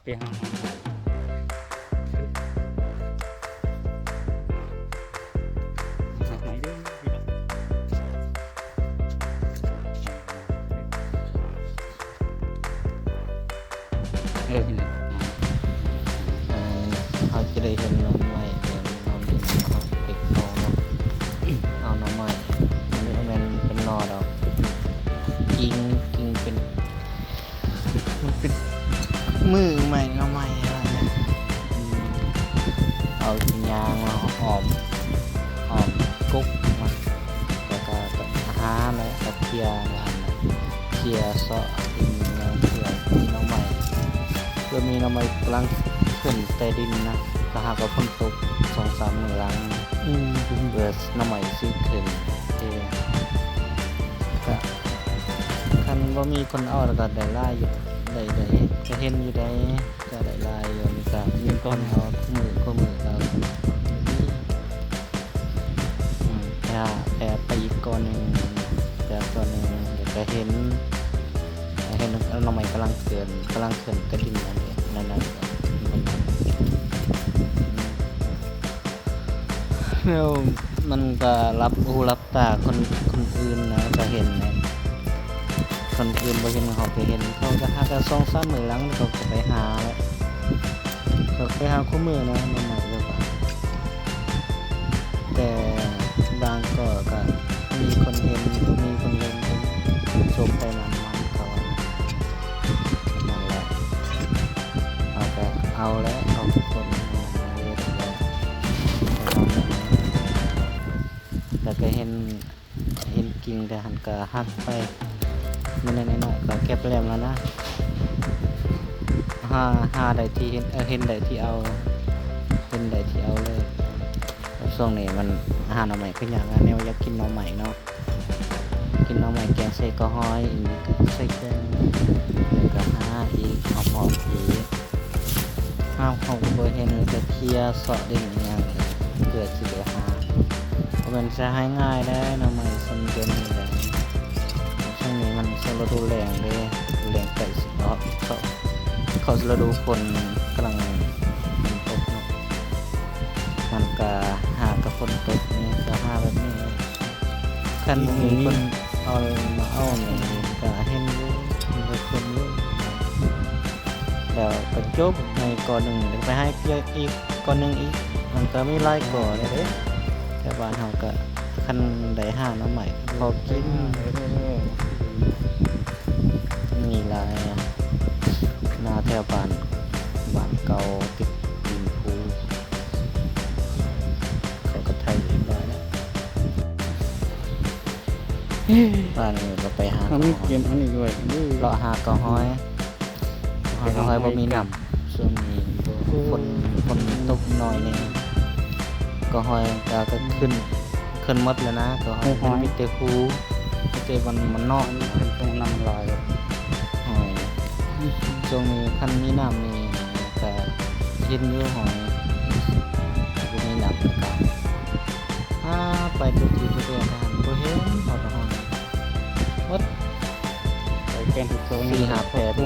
ປຫາ ເອີ ເຮົາຈະໄດ້ເຫັນໜໍ່ໄມ້ ເອີ ໜໍ່ໄມ້ ເອົາໜໍ່ໄມ້ ມັນບໍ່ແມ່ນເປັນໜໍ່ດອກ ກິ່ງ ກິ່ງເປັນ ມັນເປັນມືໄມ້ ໜໍ່ໄມ້ ອືມ ເອົາຍາງມາອ້ອມ ອ້ອມກົກມັນ ແລ້ວກະຫາ ແລ້ວກະເຂ່ຍ ເຂ່ຍເຊາະດິນ ເພື່ອມີໜໍ່ໄມ້ ເພື່ອມີໜໍ່ໄມ້ກຳລັງຂຶ້ນແຕ່ດິນນະ ຖ້າຫາກວ່າຝົນຕົກສອງສາມມື້ຫຼັງ ອືມ ເພື່ອໜໍ່ໄມ້ຊິຂຶ້ນ ເອີ ກະ ຄັນບໍ່ມີຄົນເອົາ ແລ້ວກະໄດ້ຫຼາຍຢູ່ ໄດ້ ໄດ້ ກະເຫັນຢູ່ໃດ໋ ກະໄດ້ຫຼາຍຢູ່ ມີກະມີຄົນເອົາ ເຫັນກ່ອນ ຄູ່ມື້ ຄູ່ມື້ເອົາ ອືມ ແຜ່ ແຜ່ໄປອີກກໍໜຶ່ງ ແຜ່ກໍໜຶ່ງ ແລ້ວກະເຫັນ ເຫັນໜໍ່ໄມ້ກຳລັງເກີນ ກຳລັງເກີນກະດິນນັ້ນເດ ນັ້ນ ນັ້ນ ແລ້ວມັນກະລັບຫູລັບຕາຄົນ ຄົນອື່ນນະ ກະເຫັນແຫຼະ ຄົນອື່ນບໍ່ເຫັນເຮົາກະເຫັນ ເຂົາກະຫາກະສອງສາມມື້ຫຼັງ ເຂົາກະໄປຫາແຫຼະ ເຂົາໄປຫາຄູ່ມື້ນະ ໜໍ່ໄມ້ແບບວ່າ ແຕ່ບາງກໍ ກະມີຄົນເຫັນ ມີຄົນເຫັນ ໂຊກໄປໝານໆ ເຂົາວ່າ ນັ້ນແຫຼະ ເຮົາກະເອົາແຫຼະ ເອົາທຸກຄົນ ແລ້ວກະເຫັນ ເຫັນກິ່ງແຕ່ຫັ້ນກະຫັກໄປ ເລັກໆ ນ້ອຍໆ ກະເກັບແລ້ວນະ ຫາ ຫາໄດ້ທີ່ເຫັນ ເອີ ເຫັນໄດ້ທີ່ເອົາ ເຫັນໄດ້ທີ່ເອົາເລີຍ ແລ້ວຊ່ວງນີ້ມັນຫາໜໍ່ໄມ້ກະຍາກ ແນວຢາກກິນໜໍ່ໄມ້ເນາະ ກິນໜໍ່ໄມ້ແກງໃສ່ກະຫອຍ ອີ່ຫຍັງກະໃສ່ແກງ ແລ້ວກະຫາອີກ ຫອບໆ ອີກ ຫາເຮົາກະບໍ່ເຫັນ ກະເຂ່ຍເຊາະດິນອີ່ຫຍັງ ເພື່ອຊິໄດ້ຫາ ບໍ່ແມ່ນຊິຫາງ່າຍເດ້ ໜໍ່ໄມ້ຊ່ຳດຽວນີ້ແຫຼະ ຊ່ວງນີ້ມັນຊ່ວງລະດູແລ້ງເດ້ ລະດູແລ້ງໃກ້ຊິອອກ ເຂົ້າ ເຂົ້າລະດູຝົນ ກຳລັງຝົນຕົກເນາະ ມັນກະຫາກະຝົນຕົກນີ້ ກະຫາແບບນີ້ແຫຼະ ຄັນບໍ່ມີຄົນເອົາມາເອົານີ້ກະເຫັນຢູ່ ເຫັນແຕ່ຄົນຢູ່ ແລ້ວກະຈົບໃຫ້ກໍໜຶ່ງ ແລ້ວກະໄປຫາອີກກໍໜຶ່ງອີກ ມັນກະມີຫຼາຍກໍເດ້ ແຖວບ້ານເຮົາກະ ຄັນໄດ້ຫາໜໍ່ໄມ້ພໍກິນ ມີຫຼາຍນະ ນາແຖວບ້ານ ບ້ານເກົ່າຕິດຕີນພູ ເຂົາກະໄຖໄດ້ ບາດນີ້ກະໄປຫາ ເອົາມີເກມອັນນີ້ດ້ວຍ ເລາະຫາກະຫອຍ ຫາກະຫອຍບໍ່ມີນ້ຳ ຊ່ວງນີ້ຝົນ ຝົນຕົກໜ້ອຍໜຶ່ງ ກະຫອຍກະ ກະຂຶ້ນ ຂຶ້ນໝົດແລ້ວນະ ກະຫອຍ ມັນມີແຕ່ຫູ ມີແຕ່ມັນ ມັນເນາະ ເປັນຊ່ວງນ້ຳຫຼາຍ ຫອຍ ຊ່ວງນີ້ຄັນມີນ້ຳນີ້ກະເຫັນຢູ່ຫອຍ ບໍ່ມີນ້ຳກະ ຫາໄປທຸກທີ່ທຸກແຫ່ງ ບໍ່ເຫັນ ເຮົາກະຫອຍໝົດ ໄປແກ່ນທຸກໂຕ ສີ່ຫ້າແຜ່ ກ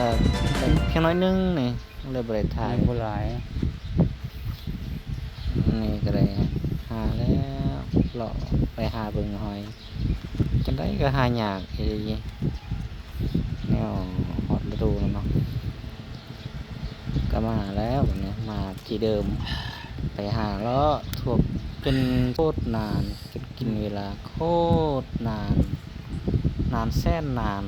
ະໄດ້ພຽງໜ້ອຍໜຶ່ງນີ້ ເລີຍບໍ່ໄດ້ຖ່າຍ ຍັງບໍ່ຫຼາຍ ນີ້ກະໄດ້ຫາແລ້ວ ເລາະໄປຫາເບິ່ງຫອຍ ຈັ່ງໃດກະຫາຍາກອີ່ຫຼີ ແນວຮອດລະດູແລ້ວເນາະ ກະມາແລ້ວ ບາດນີ້ມາທີ່ເດີມ ໄປຫາເລາະທົ່ວ ຈົນໂຄດນານ ຈົນກິນເວລາໂຄດນານ ນານແສນນານ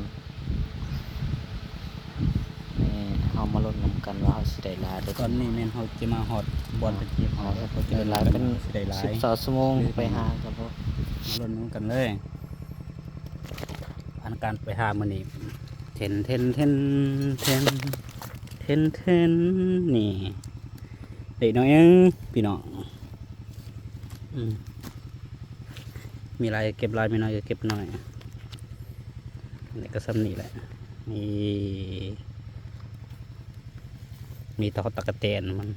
ນີ້ເຮົາມາລຸ້ນນຳກັນວ່າເຮົາຊິໄດ້ຫຼາຍ ຕອນນີ້ແມ່ນເຮົາຈະມາຮອດບ່ອນເພິ່ນເກັບຫອຍແລ້ວ ເຮົາຈະໄດ້ຫຼາຍ ເປັນສິບຊາວຊົ່ວໂມງໄປຫາກັນ ມາລຸ້ນນຳກັນເລີຍ ອັນການໄປຫາມື້ນີ້ ເທັນ ເທັນ ເທັນ ເທັນ ເທັນ ເທັນ ນີ້ ເດັກນ້ອຍເອີຍ ພີ່ນ້ອງ ອືມ ມີຫຼາຍກະເກັບຫຼາຍ ມີໜ້ອຍກະເກັບໜ້ອຍ ນີ້ກະຊ່ຳນີ້ແຫຼະ ນີ້ ມີແຕ່ເອົາຕັກກະແຕນມັນ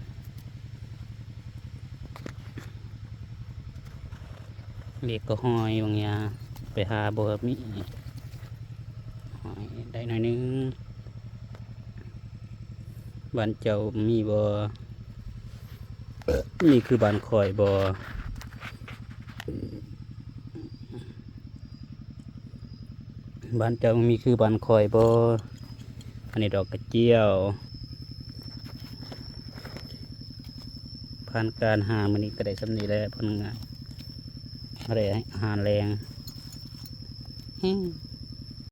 ເລກກະຫອຍບາງຢ່າງ ໄປຫາບໍ່ມີ ຫອຍໄດ້ໜ້ອຍໜຶ່ງ ບ້ານເຈົ້າມີບໍ່? ມີຄືບ້ານຂ້ອຍບໍ່? ບ້ານເຈົ້າມີຄືບ້ານຂ້ອຍບໍ່? ອັນນີ້ດອກກະຈຽວ. ຜ່ານການຫາມື້ນີ້ກໍໄດ້ສ່ຳນີ້ແຫຼະ ເພິ່ນກໍໄດ້ອາຫານແລງ.